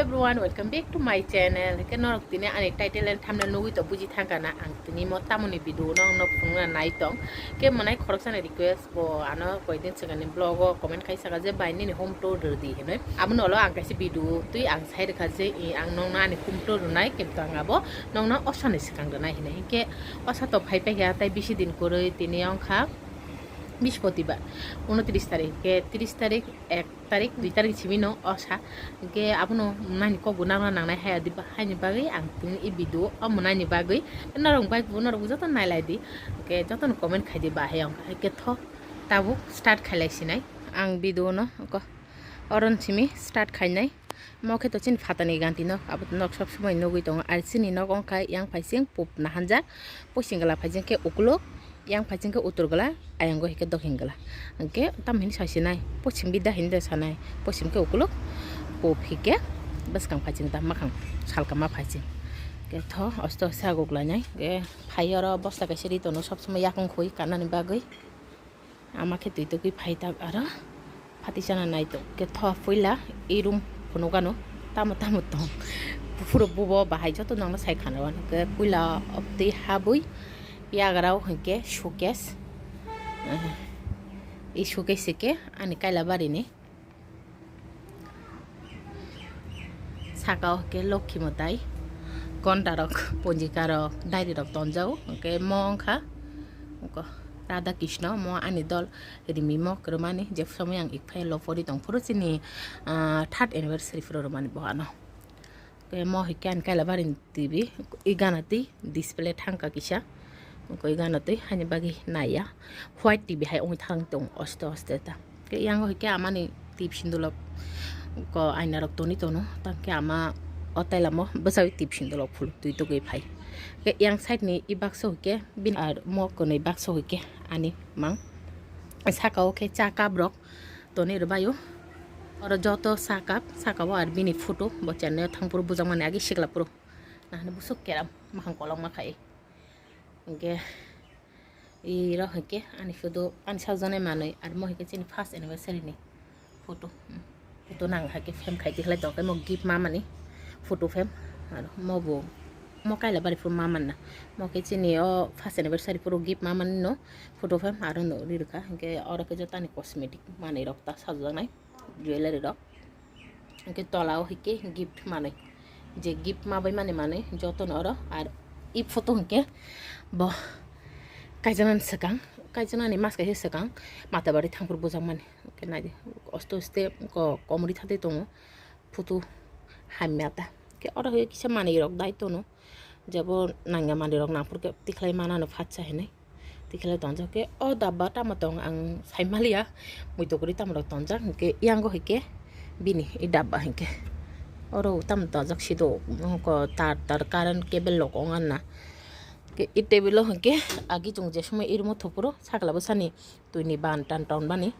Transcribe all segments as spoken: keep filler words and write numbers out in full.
Everyone, welcome back to my channel. Ke norok tini ani title and thumbnail nugui to buji thangkha na ang tini mo tamoni video no no phunukna nai tong. Ke manai khoroksani request bo ano koidin swkangni vlog o comment khai saka je bai nini home tour rwdi hinwi. Aboni ulo ang kaisa video twi ang sai rwkha je i ang nokno ani home tour rwnai, kintu ang abo nokno osani swkang rwnai hinwi. Hinkhe osa to phai paikha tei bisi din kwrwi tini wngkha Bispotibbar, unotris tarik, ke tris tarik, ek tarik, dui tarik simi no osa. Hinkhe abono naini kok bo nangna nangnai hai adi ba, haini bagwi ang tini i video o mwnani bagwi norok bai bo norok joto nailai di. Hinkhe jotono comment khai di ba hai wngkha. Hinkhe tho tabuk start khailai sinai ang video no ko oron simi start khainai. Mo khe to chini phatani ganti nok, abo nok sob somoi nugui tongo. Ar chini nok wngkha yang phaising pub nahanjak, puising gala phaising khe ukuluk, yang phaising khe utur gala, ayang go hikhe dokhin gala. Hinkhe tam hini sai sinai, puisim bida hini de sanai, puisim khe ukuluk, pub hikhe bwskang phaising ta makhang salkama phaising. Hinkhe tho osto osto aguk lainai, hinkhe phai oro bosta kaisa ri tono sob somoi yakung khui kanani bagwi. Ama khe twi tugui phai tak aro phati chana nai tok. Khe tho puila i room phunukgano tamo tamo tong. Buphuru bubo bahai joto nangno sai khana wano. Khe puila obtwi habwi yagrao hinkhe showcase. Eh, i showcase se khe ani Kailabari ni. Saka o khe Lokhi mwtai, gonta rok, ponjika rok, diary rok tonjao. Hwnkhe mo wngkha, wngkha Radha Krishna, mo ani dol rimi mo kwrwmani, je somoi ang ikphai lo pori tong phuru chini, ah, third anniversary phuru rwmani bo ano. Hwnkhe mo hwnkhe ani Kailabari ni T V, i gana twi display thangkha kisa. Wngkha i gana twi haini bagwi naiya. White T V hai wngwi thang tong aste aste ta. Khe yang hoi khe amani tip sindulok ko aina rok toni tono. Tang khe ama o tailamo bwsai tip sindulok phuluk twi tugwi phai. Khe yang side ni i baksa hoi khe bini ar mo kwnwi baksa hoi khe ani mang. Saka o khe cha cup rok toni rwbaio. Oro joto cha cup, saka o ar bini photo bo chennai o thang phuru bujak mani agi sikla phuru. Nahani busuk keram makhang kolokma khai. Hingke iro hingke ani photo ani sajoknai manwi, ar mo hingke chini first anniversary ni photo. Hmm. Photo nang hake frame khai tikhlai tongkhe mo gift mamani photo frame. Aro mo bo mo Kailabari phuru mamanna. Mo khe chini o first anniversary phuru gift mamani no photo frame aro no ri rwkha. Hingke oro khe jotani cosmetic manwi rok ta sajoknai. Jewellery rok. Hingke tola o hingke gift manwi, je gift mabai mani manwi jotono oro. Ar i photo hingke bo kaijaknani swkang, kaijaknani mas kaisa swkang Matabari thangphuru bujak mani. Hingke naidi, osto oste ko komori thate tongo, photo hamya ta. Hingke oro hingke kisa manwi rok dai tono, jebo nangya manwi rok nangphuru khe tikhlai manano phatsa hinwi. Tikhlai tongjak khe o dabba tamo tong ang saimaliya, muitu kwrwi tamo rok tongjak, hwnkhe yango hwnkhe bini i dabba hwnkhe oro tamo tongjak sido, ko tar tar current cable rok ong anna. Khe i table o hwnkhe agi chwng je somoi i room o thupuro sakla bwsani twini ban tan ton bani,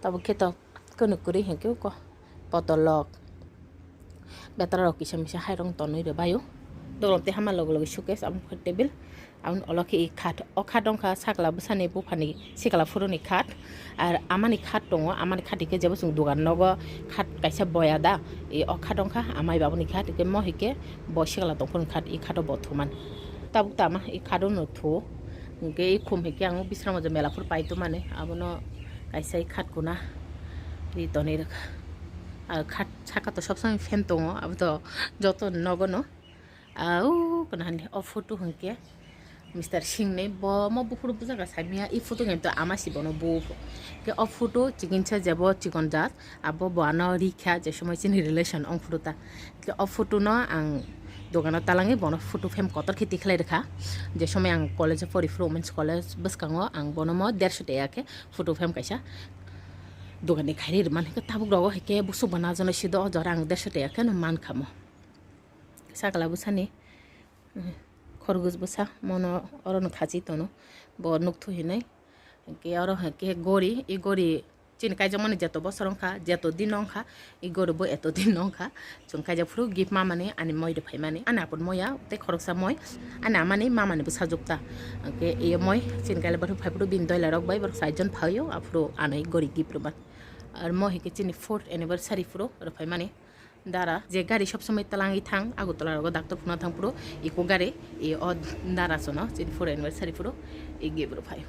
tabuk khe to. Kwnwi kwrwi hinkhe ko potolok betra rok kisa misa hai rok tonwi rwbaio. Dolom tei hama loge loge suitcase, abo khe table, aboni ulo khe i khat, o khat wngkha sakla bwsani buphani sikla phuruni khat. Ar amani khat tongo, amani khat hinkhe jebo chwng dugan nogo khat kaisa boya da, i o khat wngkha amai babuni khat, hinkhe mo hinkhe bo sikla tongphuru khat, i khato bo thuman. Tabuk tama i khato no thu, hinkhe i khum hinkhe ang bisrango je mela phuru pai tongmani, abono kaisa i khat kuna ri tonwi rwkha. Ar khat saka to sob somoi fan tongo, abo to joto nogo no. Au, kana hani o photo hwnkhe Mister Singh ni, bo mo buphuru bwsakha saimanya, i photo hwnkhe to ama si bono bu. Ke o photo chikinsa jebo chikon jat, abo bo ano rikha je somoi chini relation ong photo ta. Ke o photo no ang dogano talangwi bono photo frame kotor khe tikhlai rwkha. Je somoi ang college o pori phuru, women's college bwskango ang bono mo derso teya khe photo frame kaisa dogan ni khairi rwmani. Ke tabuk rogo hai khe busuk bana jono sido o jora ang derso teya khe no mankha mo. Sakla bwsani, mm, khorgos bwsa mono oro no khachi tono, bo nuk thu hinai. Hwnkhe oro hwnkhe gori, i gori chini kaijakmani jeto bosor wngkha, jeto din wngkha, i gori bo eto din wngkha. Chwng kaijak phuru gift mamani ani moi rwphaimani, ani apot moya tei khoroksa moi, ani amani mamani bwsajwk ta. Hwnkhe iyo moi chini kaila borok phai phuru bini doila rok bai borok chaijon phaio, aphuru ano i gori gift rwmani. Ar mo hwnkhe chini fourth anniversary phuru rwphaimani. Dara je gari sob somoi talangwi thang, Agartala rogo doctor phunukna thang phuru, iko gari, i o dara sono, chini fourth anniversary phuru, i gibru phai.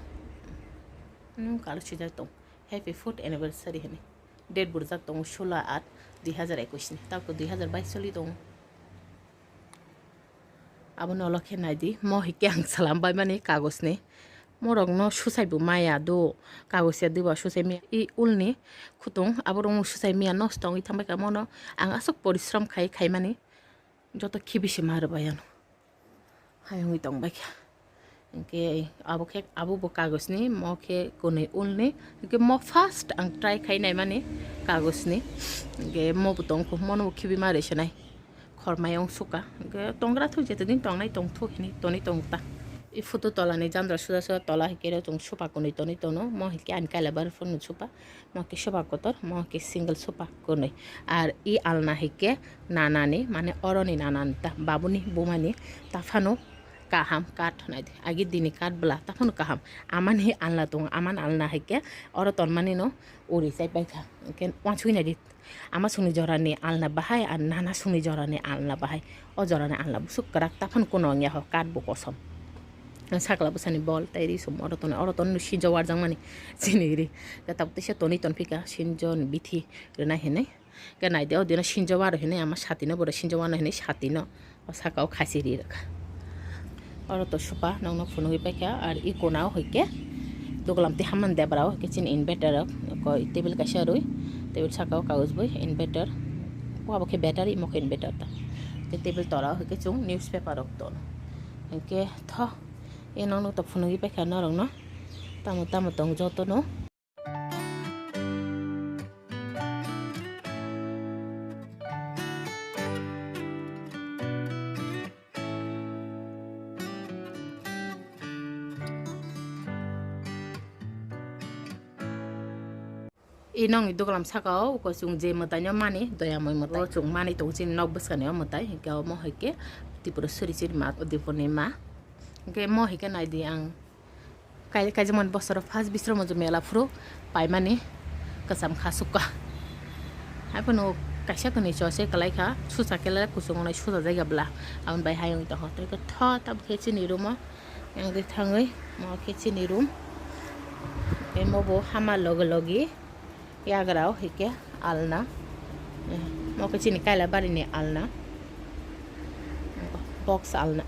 Hmm, kalo swijak tong. Happy fourth anniversary hini. Date burjak tongo solo aat dui hazar ekwis ni. Tabuk dui hazar bais soli tongo. Abono ulo khe nai di, mo hai khe ang salam bai mani kagoj ni. Morok no suchai bo maya do, kagoj ya diba suchai maya. I ul ni khutung, aborok no suchai maya nosto wngwi thang bai kha mono. Ang aswk porishram khai khai mani, joto khibi se ma rwbai ano. Hai wngwi tong bai kha. Hwnkhe abo khe, abo bo kagoj ni, mo khe kwnwi ul ni. Hwnkhe mo first ang try khai nai mani kagoj ni. Hwnkhe mo bo tong kho, mono bo khibi ma rwisa nai. Khormai wng suka. Hwnkhe tongra thu, jeto din tongnai tong thu hinwi tonwi tong ta. I photo tola ni jandra suda suda tola hai khe rw chwng sofa kwnwi tonwi tono. Mo hai khe ani kaila bar phone ni sofa. Mo khe sofa kotor, mo khe single sofa kwnwi. Ar i alna hai khe nanani, mane oroni nanani ta, babuni bumani ta phano kaham kath hwnai di. Agi dini kath bwla ta phano kaham. Amani alna tongo, aman alna hai khe oro tonmani no uri chai pai kha. Hwnkhe uansuknai di. Ama songni jorani alna bahai, ar nana songni jorani alna bahai. O jorani alna busuk kwrak, taphano kuno wngya ho, kath bo kosom. Sakla bwsani bol tei ri sum oro tonwi, oro tonwi sinjo warjakmani chini ri. Khe tabuk teisa tonwi tonphika sinjo ni bithi rwnai hinwi. Khe naidi, o dino sinjo waro hinwi ama satino, boro sinjo wano hinwi satino. O saka o khachi ri rwkha. Oro to sofa nokno phunugwi paikha, ar i kona o hai khe duglam tei haman debra o hai khe chini inverter rok, ko table kaisa rwi, table saka o kagoj boi inverter, o abo khe battery, imo khe inverter ta. Tei table tora o hai khe chwng newspaper rok tono. Hinkhe tho, e nokno to phunugwi paikha norokno, tamo tamo tong jotono. I nokni duglam saka o uko chwng je mwtai no mani, doyamoi mwtai. O chwng mani tongo chini nok bwskani o mwtai, hinkhe omo hai khe Tripura suri chini ma, Udaypurni ma. Hinkhe mo hai khe nai di ang. Kai-, kaijakmani bosoro first Bisramganj mela phuru paimani kwcham kha sukha. Haiphano kaisa kwnwi chose kwlai kha, susa khe le kuchung ongnai susa jaiga bwla. Aboni bai hayung tongkha. Tei khe tho tabuk khe chini room o yang twi thangwi mo khe chini room. Tei mo bo hama logi logi. Yagra o hai khe alna. Mo khe chini Kailabari ni alna. Box alna.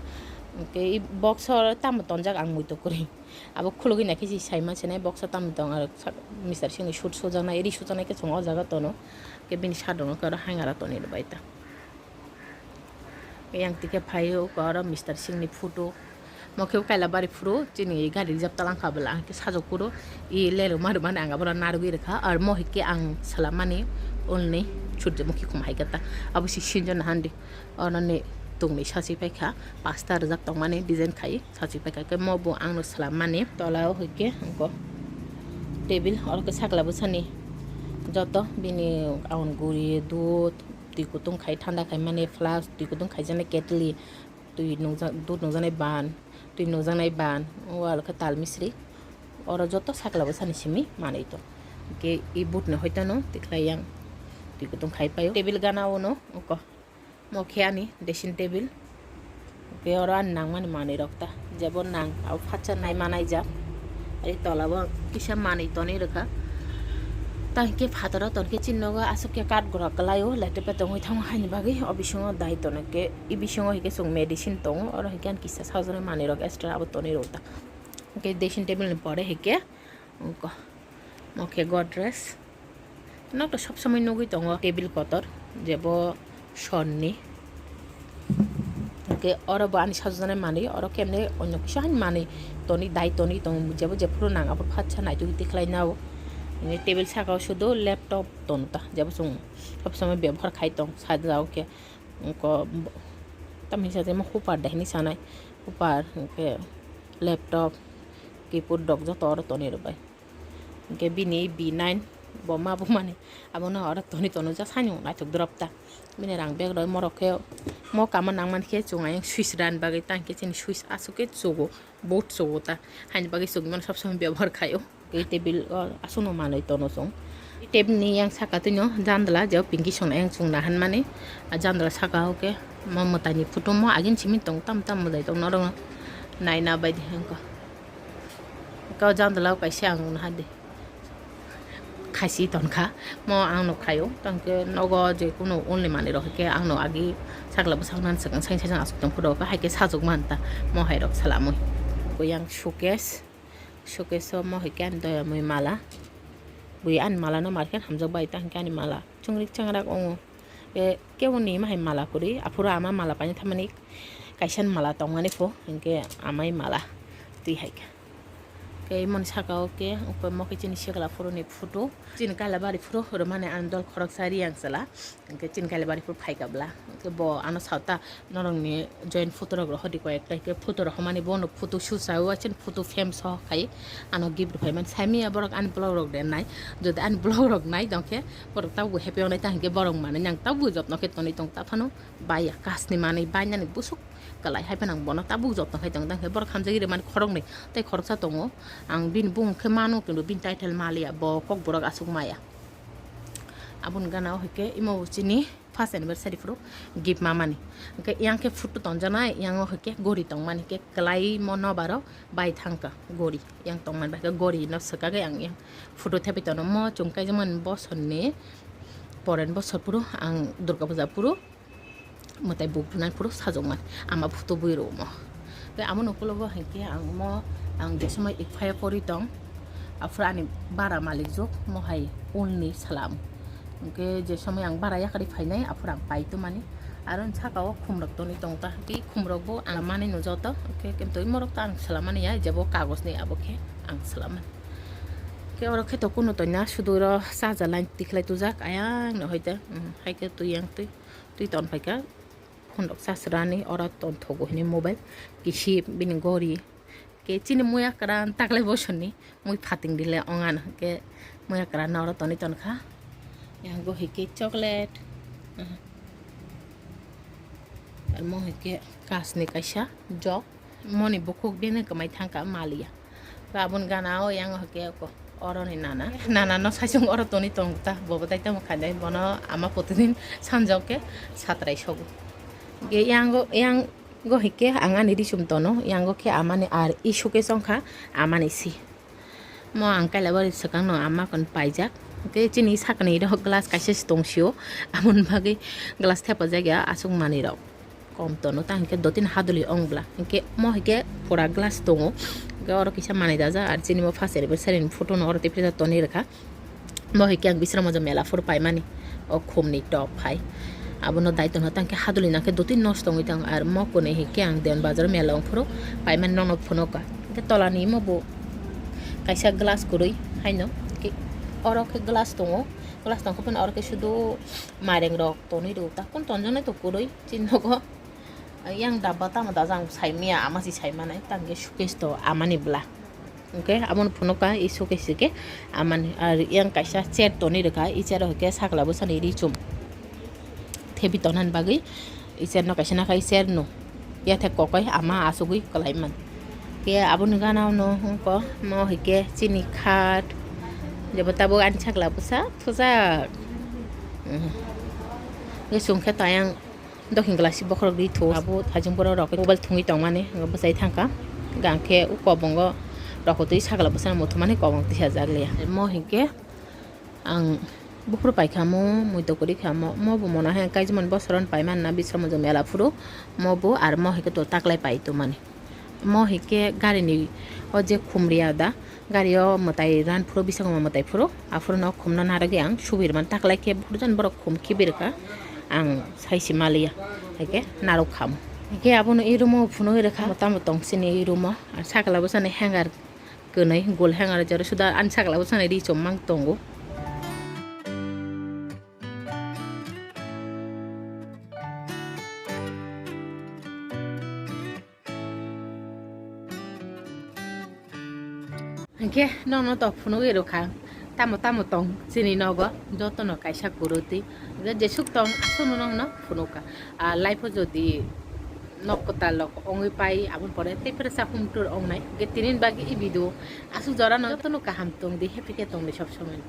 Hinkhe i box o tamo tonjak ang muitu kwrwi. Abo khulugwi naikhe se sai manse nai box o tamo tong aro sa-, Mister Singh ni suit sujaknai, ri sujaknai khe chwng o jaga tono. Khe bini shirt rok no khe oro hanger o tonwi rwbai ta. Yang tike phaio uko oro Mister Singh ni photo. Mo khe Kailabari phuru chini gari reserve talangkha bwla, ang khe sajok phuru i lero ma rwmani ang abono narwgwi rwkha. Ar mo hai khe ang swlammani ulni surjomukhi khum hai khe ta. Abo se sinjo nahandi. Oro ni tungni sachi paikha, pasta rijak tongmani design khai sachi paikha. Khe mo bo angno swlammani. Tola o hai khe uko table, oro khe sakla bwsani joto bini aun guri, dudh, twi kutung khai thanda khai mani flask, twi kutung khaijaknai ketli, twi nukjak-, dudh nukjaknai ban, twi nukjaknai ban, o aro khe tal misri. Oro joto sakla bwsani simi manwi tong. Hinkhe i butno hoitano tikhlai yang twi kutung khai paio. Table gana o no uko. Mo khe ani dressing table. Hinkhe oro ani nangmani manwi rok ta. Jebo nang abo phatsa nai manaijak. Ai tola bo kisa manwi tonwi rwkha. Ta hinkhe phataro tonkhe chini nogo aswk khe kath gura kwlaio, laitre pe tongwi thango haini bagwi. O bisingo dai tono khe, i bisingo hinkhe chwng medicine tongo, oro hinkhe ani kisa sajagna manwi rok extra abo tonwi rwkha. Hinkhe dressing table ni pore hinkhe, wngkha, mo khe Godrej. Nok to sob somoi nugwi tongo table kotor, jebo sonni. Hinkhe oro bo ani sajagna manwi, oro khe emne onno kisa hani manwi tonwi, dai tonwi tongo, jebo jephuru nang aphuru phatsa naitugwi tikhlai nao. Table saka o sudu laptop tono ta, jebo chwng sob somoi bebohar khai tong, sajagao khe. Wngkha, tamni sajagmo hupar dai hinwi sanai, hupar hinkhe laptop, keyboard rok joto oro tonwi rwbai. Hinkhe bini B nine bo ma bo mani abono oro tonwi tono, just haino naithok drop ta. Bini rang bag rok morok khe mo kamo nangmani khe chwng ayang switch rani bagwi, tang khe chini switch aswk khe chugo, board chugo ta, haini bagwi chwng mano sob somoi bebohar khaio. Tei table o aswkno manwi tono chwng. Table ni yang saka twi no jandala je pinki song yang chwng nahan mani. A jandala saka o khe mo mwtai ni photo mo agin simi tong tam tam mwtai tong norok no naina bai di hwnkhe. Kau jandala o kaisa ang naha di. Khaisi tonkha, mo ang no khaio, tangkhe nogo je kuno only manwi rok khe ang no agi sakla bwsang nan swkang sai sai aswk tong photo khe hai khe sajwk man ta mo hai rok salamwi. Ko yang showcase, showcase o mo hai khe ani doyamwi mala, bui ani mala no mar khe hamjak bai tangkhe ani mala chwngrik chwngrak ongo. E, kebo ni ma hai mala kwrwi, aphuru ama mala paina thamani kaisa ni mala tongmani pho, hinkhe amai mala twi hai kha. Khe imoni saka o khe, ungkhe mo khe chini sikla phuru ni photo. Chini Kailabari phuru rwmani ang dol khoroksa Riyang chwla, hinkhe chini Kailabari phuru phaikha bwla. Hinkhe bo ano saota norokni join photo rok rohordi koi ekta, hinkhe photo rohormani bono photo shoot sao, chini photo frame sohor khai ano gift rwphaimani. Saimanya borok ani vlog rok de nai, jodi ani vlog rok nai tongkhe, borok tabuk happy wngnai ta hinkhe borok manwi nang tabuk jotno khe tonwi tong ta phano baiya kasni manwi bainani busuk kwlai hai phano ang bono tabuk jotno khai tong tangkhe borok hamjagwi rwmani khoroknwi tei khoroksa tongo. Ang bini bumung khe mano kintu bini title maliya, bo kokborok aswk maya. Aboni gana o hai khe imo bo chini first anniversary phuru gift mamani. Hwnkhe yang khe photo tongjaknai, yang o hai khe gori tongmani khe kwlai mo nobaro bai thangkha gori. Yang tongmani bai khe gori no swkagwi ang yang photo thepai tono mo chwng kaijakmani bosorni poren bosor phuru ang Durga puja phuru mwtai buk bunai phuru sajwkmani ama photo bui rwmo. Tei amo ni ukulogo hinkhe ang mo ang je somoi ekphai kwrwi tong, aphuru ani bara malik jwk mo hai ulni salam. Hinkhe je somoi ang bara yakarwi phainai aphuru ang pai tongmani. Aro saka o khumrok tonwi tong ta, tei khumrok bo ang manwi no joto, hinkhe kemtwi morok ta ang swlam mani ya, jebo kagoj ni abo khe ang swlam mani. Khe oro khe to kunu toina sudu oro charger line tikhlai tujak ayang no hoite, um, hai khe twi yang twi. Twi ton phaikha, khunrok sasrani oro ton thogo hini mobile, kisi bini gori. Ke chini muya kwran taklai bosoni mui phating dile ongana ke muya kwran oro toni tonkha. Yang go hike chocolate. Mo hike kasni kaisa jok. Moni bukhuk bini kwmai thangkha maliya. Aboni gana o yang hwnkhe oko oroni nana. Nana no saichung oro toni tong ta, bo bo tai tamo khainai, bono ama protidin sanjok khe satrai sogo. Ge yang go, yang go hwnkhe ang ani risum tono, yang go khe amani ar isuke chongkha amani si. Mo ang kaila bari swkang no ama kon paijak. Hwnkhe chini sakni rok glass kaisa se tong sio, amoni bagwi glass thepajak ya aswk manwi rok. Kom tono ta hinkhe dotino haduli ong bla. Hinkhe mo hinkhe pura glass tongo. Hinkhe oro kisa manwi dajak, ar chini mo first anniversary ni photo no oro tei pisa tonwi rwkha. Mo hinkhe ang Bisramganj mela phuru paimani. O khumni top hai. Abono dai tono ta hinkhe haduli nangkhe dotino nosto wngwi tongo. Ar mo kwnwi hinkhe ang Dewan Bazar mela ong phuru paimani nokno phunukha. Hinkhe tolani mo bo kaisa glass kwrwi haino. Hinkhe oro khe glass tongo. Glass tongkhe phano oro khe sudu maireng rok tonwi rwo. Ta kung tonjaknai to kwrwi chini nogo. Yang dabba tamo dajak ang saimanya, ama si saimanai, tangke showcase to amani bwla. Hwnkhe aboni phunukha, i showcase se khe amani, ar yang kaisa chair tonwi rwkha, i chair o hwnkhe sakla bwsani ri chum thebi tonani bagwi, i chair no kaisa nakha, i chair no yathek kokoi ama achugwi kwlaiman. Khe aboni gana no hwnkhe mo hwnkhe chini khat, jebo tabuk ani sakla bwsa thujak. Hwnkhe chwng khe tayang. Dokhin glass bokhorok ri thu abo hajing borok rok mobile thungwi tongmani bwsai thangkha. Hwnkhe o kobongo rokotwi sakla bwsano muthumani kobong tisa jak liya. Mo hinkhe ang buphuru paikha mo, muitok kwrwi kha mo, mo bo mona hai kaijimani bosoro paimani na Bisramganj mela phuru mo bo ar mo hinkhe to taklai pai tongmani. Mo hinkhe garini o je khumriya da, gari o mwtai ran phuru, bisingtwi mwtai phuru, aphuru no khumna narwgwi ang subui rwmani. Taklai khe buphuru jan borok khum khibi rwkha, ang sai se maliya, hai khe narwk kha mo. Hinkhe abono e room o phunugwi rwkha, tamo tong chini e room o, sakla bwsani hanger kwnwi, gold hanger, jora suda ani sakla bwsani ri chom mang tongo. Hinkhe nono to phunugwi rwkha, tamo tamo tong chini nogo, jotono kaisa kwrwtwi. Hinkhe jesuk tong aswkno nokno phunukha. Ah, life o jodi nok kwtal rok ongwi pai, aboni pore tei phano chakhum tour ongnai. Hinkhe tini bagwi e video aswk jorano jotono kaham tongdi, happy khe tongdi sob somoi.